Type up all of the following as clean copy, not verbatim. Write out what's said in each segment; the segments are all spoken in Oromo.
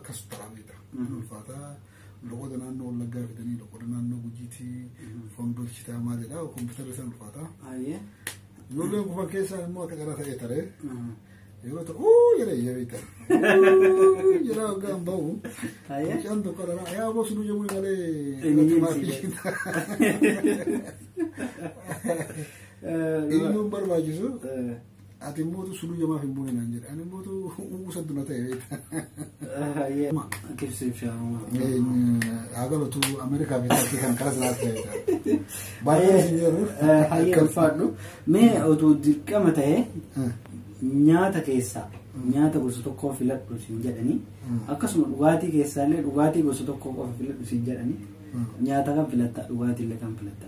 Akkas taraamiidha. Ulfaataa loqoda naannoo Wallaggaa fidanii, loqoda naannoo Gujiitii foon dolchitaa maalidha, kompiitarri isaan ulfaataa. Ijoolleen kufan keessaa immoo akka carraa ta'ee taree yeroo ta'u jedhee yebeeta. Jedhaa hoggaan bahu. Mucaan tokko dhala yaa bosu nu jedhu malee. Iyyuun barbaachisu. Ati immoo suluu jamaaf hin buune naan jedhe. Ani immoo uwwisa duna ta'e beekta. Kibsiif shaawama. Haa galatu Ameerikaa fi Turkii kan karaa sanaatti ta'e. Baay'ee isin jedhu. Hayyee, ulfaadhu. Mee otoo dirqama ta'ee nyaata keessaa nyaata gosa tokko filadhu siin jedhanii, akkasuma dhugaatii keessaallee dhugaatii gosa tokko qofa filadhu siin jedhanii, nyaata kan filatta, dhugaatii illee kan filatta?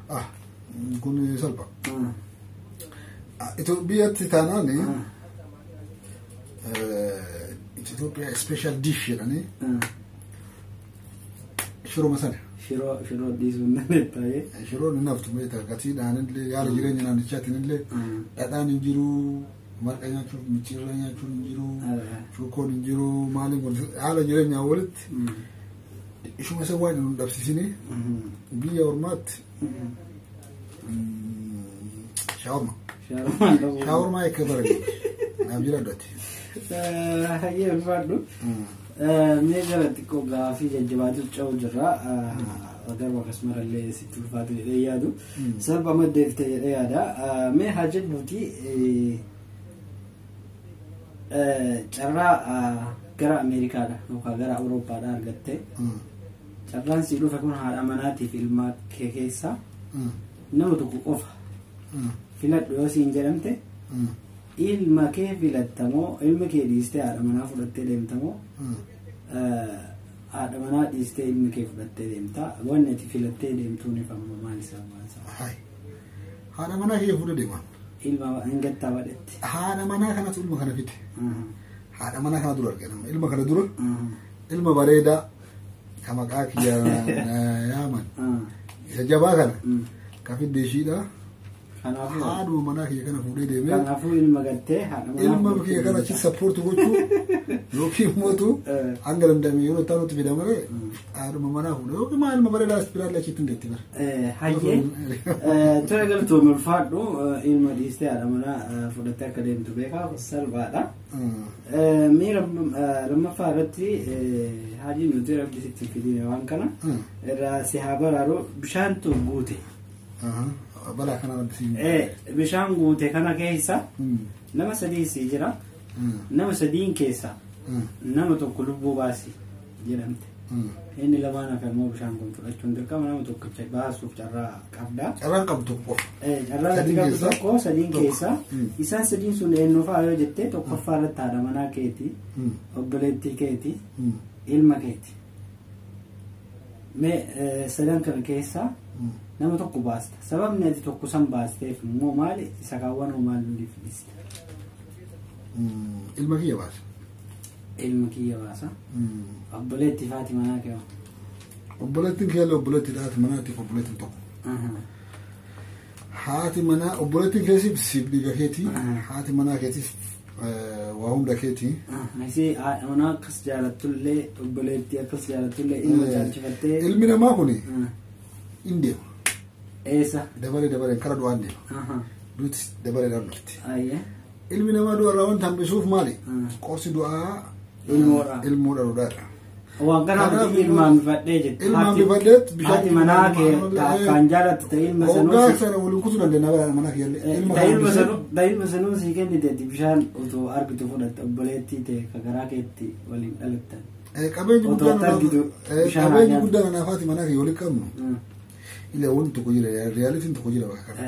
Ah, kun salpha. Itoophiyaatti taanaan Itoophiyaa special dish jedhanii shiroma sana. Shiroo dhiisuun dandeetta? Shiroon hin haftu beektaa, gatiidhaan illee yaala jireenya naannichaatiin illee dhadhaan hin jiru, marqa nyaachuuf micciirraa nyaachuun hin jiru, cuukkoon hin jiru, maaliin kun haala jireenyaa walitti ishuma isa waan hin dhabsiisini biyya ormaatti shawarma. Shawarmaa akka bara naaf jira addatti. Hayyee, ulfaadhu. Mee gara xiqqoo gaafii jajjabaatu ce'u jirra. Garuu akkasumallee sitti ulfaatu jedhee yaadu. Salphaa maddeeftee jedhee yaada. Mee haa jennuuti, carraa gara Ameerikaadha yookaan gara Awurooppaadha argatte. Carraan sii dhufe kun haadha manaatiif ilma kee keessaa nama tokko qofa filadhu yoo siin jedhamte, ilma kee filattamoo, ilma kee dhiistee haadha manaa fudhattee deemtamoo, haadha manaa dhiistee ilma kee fudhattee deemta? Wanni ati filattee deemtuun ifammoo maal isaa maal isaa? Haadha manaa kiyya fuudhee deeman. Ilma hin gattaa badhetti. Haadha manaa kanatu ilma kana fide. Haadha manaa kana dura argina. Ilma kana dura ilma bareedaa ka maqaa kiyya yaaman. Isa jabaa kana ka fidde ishiidha. Kanaafuu Haadhuma manaa kiyya kana fuudhee deemee kanaafuu ilma gattee haadha manaa ilma kiyya kana achi support gochuu yookiin immoo hanga danda'ame yeroo itti aanutti fida malee haadhuma manaa fuudhee yookiin maa ilma bareedaa as biraallee achitti hin deetti bara. Hayyee, ture, galtoon ulfaadhu. Ilma dhiistee haadha manaa fudhattee akka deemtu beekaa, salphaadha. Mee lammaffaa irratti haalli nuti rabbi sitti fidine waan kana irraa si haa baraaru, bishaantu guute. Balaa kana rabbi siin. Bishaan guute kana keessa nama sadii si jira. Nama sadiin keessa nama tokko lubbuu baasi jedhamte. Inni lamaan hafe immoo bishaan kun fudhachuun dirqama, nama tokkicha baasuuf carraa qabda. Carraan qabdu tokko. Carraa Sadiin qabdu keessaa? Tokko sadiin Tokko. keessaa isaan sadiin sun eenyu fa'aa yoo jette, tokkoffaa irratti haadha manaa keeti, obboleettii keeti, ilma keeti. Mee sadan kana keessaa nama tokko baasta. Sababni ati tokko san baasteef immoo maali? Isa kaawwan hoo maal nuuf dhiste? Ilma kiyya baasa. Ilma kiyya baasa. Obboleettii faati manaa kee hoo? Obboleettiin kiyya obboleettiidha. Haati manaatiif obboleettiin tokko. Haati manaa obboleettiin keessiif siif dhiiga keetii. Haati manaa keetiif waa hunda keetii. Isii haadha manaa akkas jaalattullee, obboleettii akkas jaalattullee, ilma jaalchifattee. Ilmi namaa kuni hin deema. Eessa? Dabaree dabareen kara du'aan deema. Duuti dabareedhaan dhufti. Ayyee. Ilmi namaa du'a irraa wanta hambisuuf maali? Qorsi du'aa Ilmoodha. Ilmoodha dhugaadha. Waan kanaaf Kanaaf ilmaan bifadhee jette. Ilmaan bifadheet bishaan Haati manaa kee akkaan jaalattu ta'e ilma sanuu Hoggaa sana waliin kutuu dandeenya bara mana kiyyallee. Ilma ta'e kana ilma hambisee sanuu ta'e ilma sanuu sii kennite bishaan otoo argitu fudhatte, obboleettii ta'e ka garaa keetti waliin dhalattan. Qabeenyi Otoo guddaan argitu bishaan qabeenyi haa guddaan anaaf haati manaa kiyya waliin qabnu. Ila wanti tokko jira, realityn tokko jira bakka kana.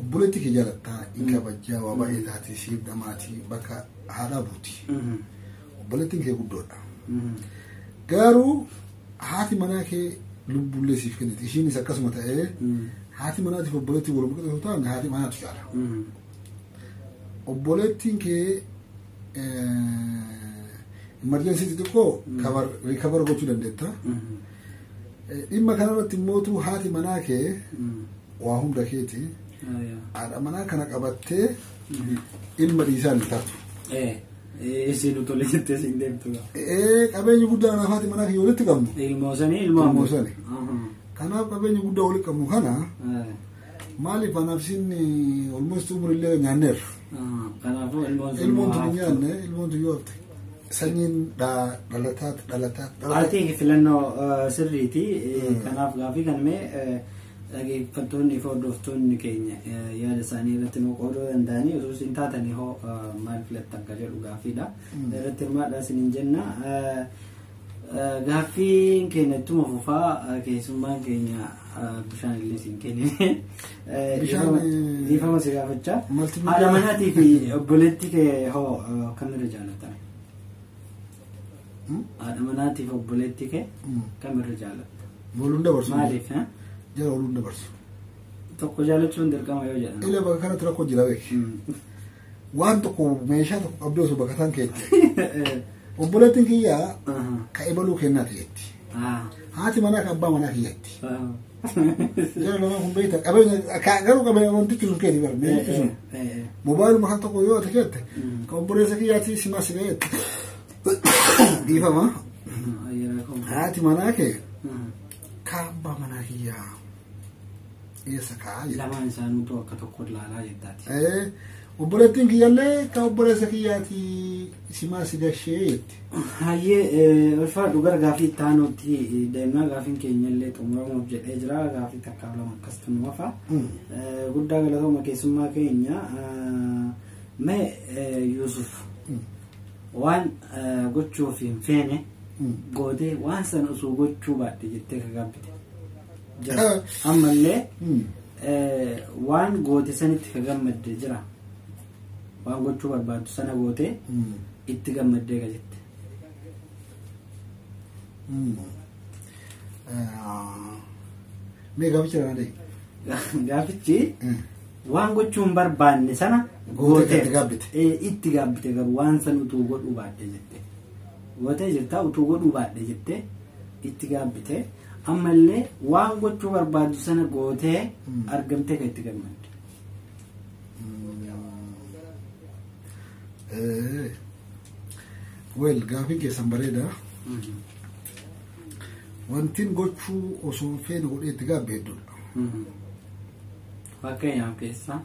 Obboleettii kee jaalattaa, hin kabajjaa, waa baay'ee taate, siif dhamaatii bakka haadhaa buuti. Obboleettiin kee guddoodha. Garuu haati manaa kee lubbuullee siif kenniti. Ishiinis akkasuma ta'ee haati manaatiif obboleettii wal qixa ta'an, haati manaatu caala. Obboleettiin kee emergency xixiqqoo recover gochuu dandeetta. Dhimma kanarratti immootu haati manaa kee waa hunda keeti. Haadha manaa kana qabattee ilma dhiisaan hin taatu. Isin tole jettee siin deemtu. Qabeenya guddaa anaaf haati manaa kiyya walitti qabnu. Ilmoo sanii ilmoo. Ilmoo sanii. Kanaaf qabeenya guddaa walitti qabnu kana maaliif anaaf isin almost umurillee nyaanneerra. Kanaafuu ilmoon sun Ilmoon tun nyaanne ilmoon tun yoo hafte sanyiin dhalataa dhalataa dhalataa. Ati filannoo sirriiti. Kanaaf gaafii kan mee dhaggeeffattoonni fi hordoftoonni keenya yaada isaanii irratti nu qooduu danda'anii osoo isin taatanii hoo maal filattan ka jedhu gaafiidha. Irratti hirmaadhaa isiniin jenna. Gaaffiin keenya ittuma fufaa keessummaan keenya bishaan illee isin kennine. Dhiifama si gaafachaa. Haadha manaatii fi obboleettii kee hoo kamirra jaallattan? Haadha manaatii fi obboleettii kee kamirra jaallatta? Wal dabarsu. Maaliif? Jala wal dabarsu. Tokko jaalachuun dirqama yoo jedhan. Ila bakka kanatti rakkoo jira beeki. Waan tokko meeshaa tokko qabdee osoo bakka isaan keetti. Obboleettiin kiyyaa ka ebaluu kennaati jetti. Haati manaa ka abbaa manaa kiyyatti. Jala lamaan kun beekta qabeenya garuu qabeenya wantichi sun keeti bara meeshichi sun. Mobaayiluma kan tokko yoo ati keette ka obboleessa kiyyaati simaa si ga'eetti. Dhiifama. Haati manaa kee ka abbaa manaa kiyyaa eessa kaa'aa jetti. Lamaan isaaniitu akka tokko ilaalaa jettaati. Obboleettiin kiyyallee ka obboleessa kiyyaati simaa si gashee jetti. Hayyee ulfaadhu gara gaafii itti aanutti deemnaa gaafiin keenya illee xumuramuuf jedhee jira gaafii takkaaf lama akkasitti nu hafa. Guddaa galatooma keessummaa keenya mee Yuusuf waan gochuuf hin feene gootee waan sana osoo gochuu baadhe jettee ka gaabbite. Jira. Ammallee waan goote sanitti ka gammadde jira. Waan gochuu barbaaddu sana gootee itti gammaddee ka jette. Mee gaaficha na dhayi. Gaafichi waan gochuu hin barbaanne sana Gootee itti gaabbite. Itti gaabbite garuu waan sana utuu godhuu baadhe jette. Gootee jirta utuu godhuu baadhe jette itti gaabbite. Ammallee waan gochuu barbaaddu sana gootee argamtee kan itti gammadde. Well, gaafiin keessan bareeda. Wantiin gochuu osoo hin feene godhee itti gaabbe hedduudha. Fakkeenyaaf keessa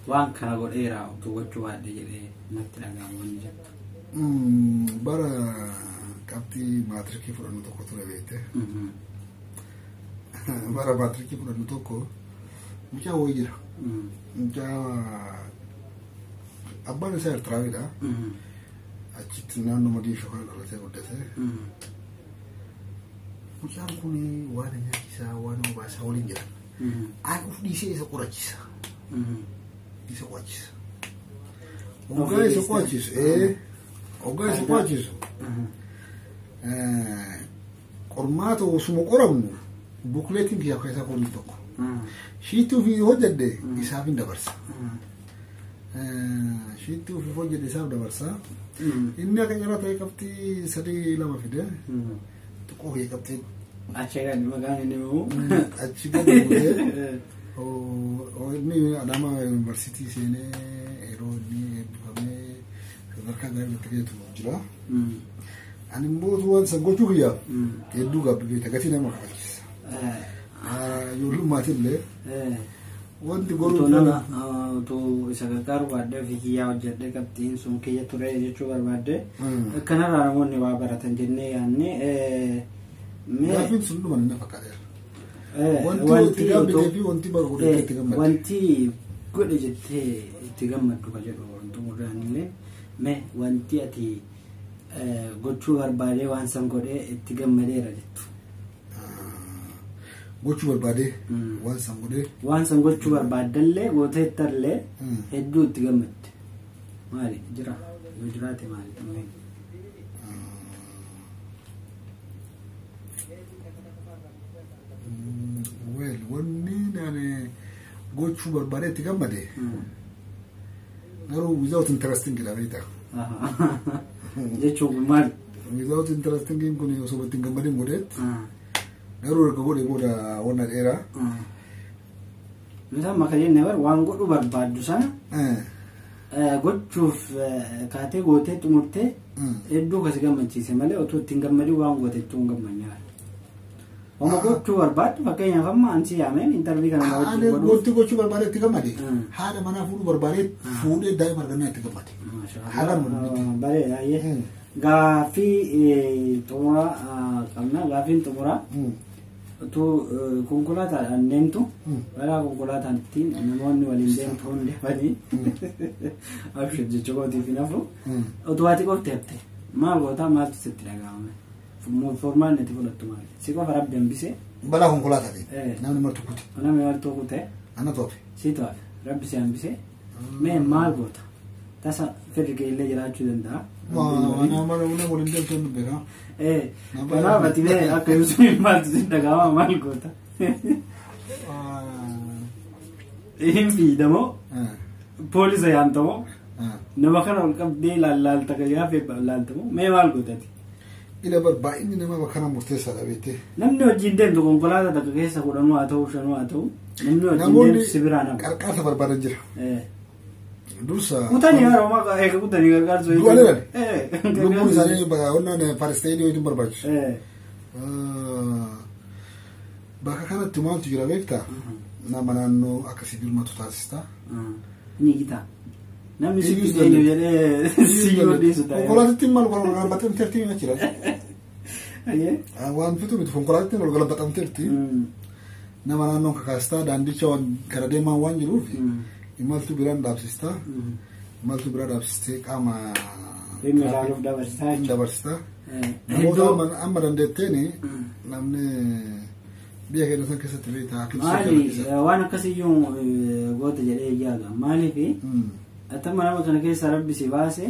waan kana godheera utuu gochuu baadhe jedhee natti dhaga'amu wanni jettu. Bara qabxii maatirikii fudhannu tokko ture beekte. Bara maatirikii fudhannu tokko mucaa wayii jira. Mucaa abbaan isaa Eertiraawiidha. Achitti naannoo Madiishoo kana dhalatee guddate. Mucaan kun waan nyaachisaa waan obaasaa waliin jiran. Aan uf dhiisee isa qorachiisa. Isa qo'achiisa. Hoggaa isa qo'achiisu. Hoggaa isa qo'achiisu. Qormaata osuma qoramnu bukleetiin kiyyaa keessaa qorni tokko. Shiitti ofii hojjedhe isaaf hin dabarsa. Shiitti ofii hojjedhe isaaf dabarsa. Inni akka jala ta'e qabxii 3-2 fide. Xiqqoo kiyya qabxii. Achi gadi maqaan inni himamu. Achi gadi bu'ee inni Adaamaa yuunivarsiitii seenee yeroo inni eebbifamee sadarkaa gaarii itti ga'etu jira. Ani immoo waan san gochuu kiyyaaf hedduu gaabbi beekta gatii nama kafalchiisa. Ijoollummaatiillee wanti godhuu nama utuu isa gargaaru baadhee ofii kiyyaa hojjedhee qabxiin sun kiyya ture jechuu barbaadde kanarraa namoonni waa baratan jennee yaadne. Gaaffiin sun dhuma na fakkaateera. Wanti itti gaabbitee fi wanti godhee itti gammadde. Wanti godhe jettee itti gammaddu ka jedhu wanti muraan mee wanti ati gochuu barbaadee waan san godhee itti gammadeera jettu. Gochuu barbaadee waan san godhee. Waan san gochuu barbaaddallee gooteettallee hedduu itti gammadde. Maali jira yoo jiraate maali? Well, wanni ani gochuu barbaadee itti gammade garuu without interesting jedha beektaa. Jechuun maal? Without interesting kun osoo ittiin gammadin godheet garuu erga godhe booda wanna dheeraa. Nuti amma kan jenne bar waan godhuu barbaaddu sana Gochuuf kaatee gootee xumurtee hedduu kasi gammachiise malee otoo ittiin gammadii waan goote ittuu hin gammanne. Oma gochuu barbaaddu fakkeenyaaf amma ansi yaameen intarvii kana na wajjin godhuuf. Gotti gochuu barbaade itti gammade. Haadha manaa fuudhuu barbaade fuudhee daa'ima argannaa itti gammade. Haadha Bareeda baay'ee. Gaaffii xumuraa qabna. Gaaffiin xumuraa utuu konkolaataadhaan deemtu balaa konkolaataan ittiin namoonni waliin deemtu hundi hafanii abshir jecha kootiif hin hafu. Utuu ati qofti hafte maal gootaa maaltu sitti dhaga'ame? Formaan itti fudhattu maali? Si qofa rabbi hambisee. Balaa konkolaataatiin. Namni martuu kute. Namni martuu kute. Ana to'ate. Si to'ate. Rabbi si hambisee. Mee maal goota? Tasa firri kee illee jiraachuu danda'a. Nama waliin deemtu hin beekaa. Kanaaf ati mee akka Yuusuf maaltu si dhaga'ama maal goota? Hin fiidamoo? Poolisa yaamtamoo? Nama kana ol qabdee laalta gaafa laaltamoo? Mee maal gootati? Ila baay'inni namaa bakka kana murteessaadha beektee. Namni wajjin deemtu konkolaataa takka keessa kudhanuu haa ta'u shanuu haa ta'u namni wajjin deemtu si biraa nama. Qarqaarsa barbaadan jira. Dursa. Kutanii yeroo eega kutanii gargaarsu. Du'anii lubbuun isaanii onnaan Palestayinii wajjin barbaachisu. Bakka kanatti maaltu jira beektaa? Nama naannoo akkasii birmatu taasista. Ni gitaa. Namni si eenyu jedhee si yoo dhiisu ta'e. Konkolaatatti maal galabatamteerti ni jira. Waan fitu miti konkolaatatti ol galabatamteerti. Nama naannoon kakaastaa daandicha gara deemaa waan jiruuf imaltu biraan dhaabsistaa. Imaltu biraa dhaabsistee qaama. Dhimma ilaaluuf dabarsitaa. Dabarsitaa. Namoota amma dandeetteen namni biyya keenya san keessatti beektaa. Maali waan akkasiyyuu goota jedhee yaadu maaliif Atama nama kana keessa rabbi si baase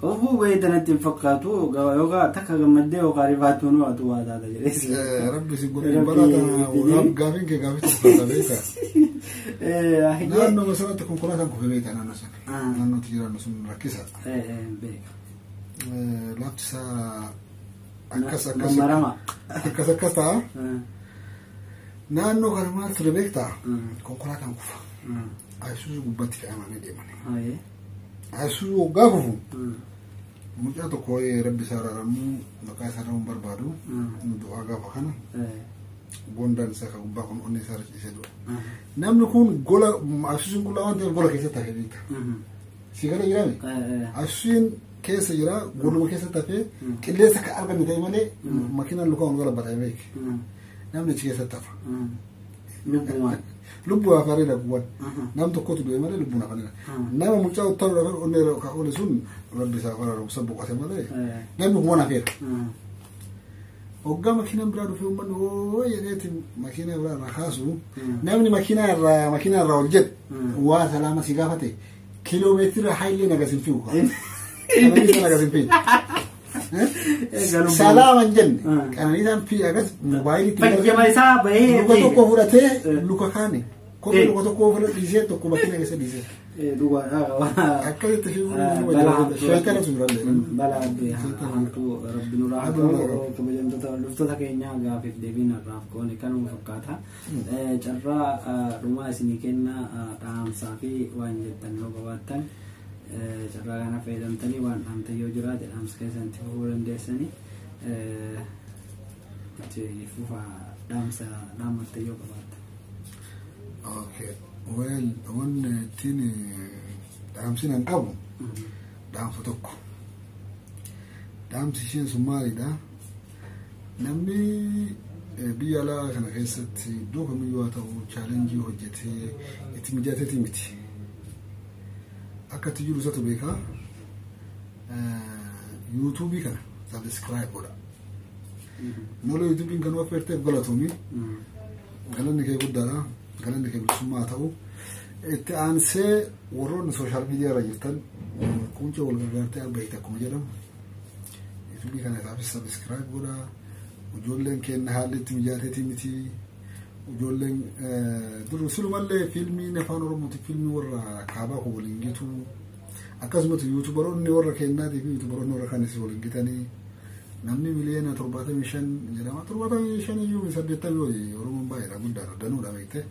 ofuu bahee tanatti hin fakkaatu yookaan takka gammaddee yookaan rifaattuu nu atu waa taata jedhee. Rabbi si godhe balaa tana gaafiin kee gaafii tokko beektaa. Naannoo sanatti konkolaataan kufe beektaa naannoo sana. Naannootti jiraannu sun rakkisaadha. Beeka. Lafti isaa akkas akkas. Akkas akkas ta'a. Naannoo kana maal ture beektaa? Konkolaataan kufa. Ayisuuzu gubbatti fe'amanii deeman. Ayisuuzu waggaa kufu. Mucaa tokko rabbi isaa araaramuu maqaa isaa irraa hin barbaadu. Du'aa gaafa kana. Gondaan isaa kan gubbaa kun onnee isaa irra ciisee du'a. Namni kun gola ayisuuzuun qullaa waan ta'eef gola keessatti hafee beekta. Si kana jiraame? Ayisuuzuun keessa jira goluma keessatti hafee qilleensa kan arganne ta'e malee makiinaan lukaan ol galabatee beeke. Namni achi keessatti hafa. Lubbumaan. Lubbuu afaanii guwwan. Nam tokkotu du'e malee lubbuun afaanii. Nama mucaa uttaluudhaaf onnee oole sun rabbi isaa afaan boqote malee namni kun waan hafeera. Hoggaa makiinaan biraa dhufee uummanni hoo jedheeti makiinaa biraa irraa kaasu namni makiinaa irraa ol jedhu waa salaama si gaafate kiiloomeetira hayilee nagas hin fiigu. Qananiisaan nagas hin fiigu. Salaama hin jenne qananiisaan fi agas moobaayiliitti. Fayyama isaa bahee. Luka tokko fudhatee luka kaane. Kophee luka tokko fudhatee dhiisee tokko makiina keessa dhiisee. Akkasitti fiiguun sheekanatu jirallee. Balaa hamtuu rabbi nurraa haa ta'u kabajamtoota hordoftoota keenyaa gaafiif deebiin har'aaf qoone kanuma fakkaata. Carraa dhumaa isinii kenna dhaamsaa fi waan jettan yoo qabaattan carraa kana fayyadamtanii waan dhaamtan yoo jiraate dhaamsa keessan itti fufuu dandeessanii itti fufaa dhaamsa dhaammattan yoo qabaattan. Okay. Well, wanni ittiin dhaamsin an qabu dhaamsa tokko. Dhaamsi isheen sun maalidha? Namni biyya alaa kana keessatti iddoo kamiyyuu haa ta'u chaalenjii hojjetee itti mijateeti miti. Akka itti jiru isatu beekaa. Yuutuubii kana sabiskiraayib godha. Nola yuutuubiin kan affeerteef galatoomi. Galanni kee guddaadha. Galanni kee bilisummaa haa ta'u. Itti aansee warroonni sooshaal miidiyaa irra jirtan quncee wal gargaartee argite akkuma jedhamu. Yuutuubii kana isaafis sabiskiraayib godha. Ijoolleen keenya haalli itti mijateetii miti. Ijoolleen dur silumallee fiilmiin afaan Oromooti fiilmii warra kaabaa kun waliin gitu. Akkasumas yuutuubaroonni warra kennaatii fi yuutuubaroonni warra kanis waliin gitanii namni miliyoona 75 jedhama. 75 iyyuu 80 olii Oromoon baay'eedha guddaadha danuudha beekte.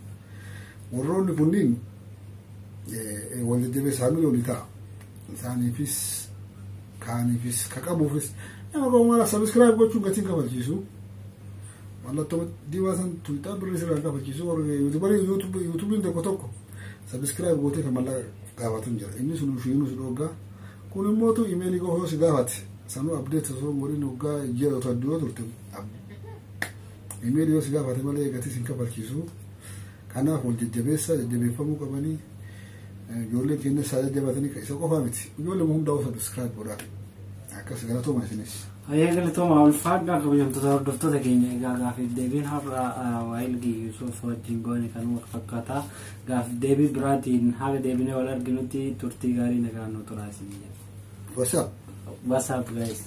Warroonni kunniin Wal jajjabeessa hamilee olii ta'a. Isaaniifis kaaniifis ka qabuufis nama qabu mala subscribe gochuun gatiin kafalchiisu. Mallattoo diimaa san tuuxaa birrii sirraa kafalchiisu. Yuutuubarii yuutuubiin tokko tokko subscribe gootee kan mallaqa gaafatu jira. Inni sun ushiinuu si dhoggaa. Kun immoo tu imeelii qofa yoo si gaafate sanuu update osoo hin godhin waggaa ji'a yoo yoo turte imeelii yoo si gaafate malee gatii sin kafalchiisu. Kanaaf wal jajjabeessa jajjabeeffamuu qabanii ijoolleen keenya isaa jajjabaatanii isa qofaa miti. Ijoollee hundaa subscribe godhaa. Akkas galatooma isinis. Hayyee, galatooma, ulfaadhaa. Kabajamtoota hordoftoota keenya, egaa gaafiif deebiin har'a Waayilgii Yuusuf wajjin goone kan wal fakkaataa. Gaafiif deebii biraatiin haga deebinee wal arginutti turtii gaarii, nagaan nu turaa isin jedha. What's up? What's up, guys?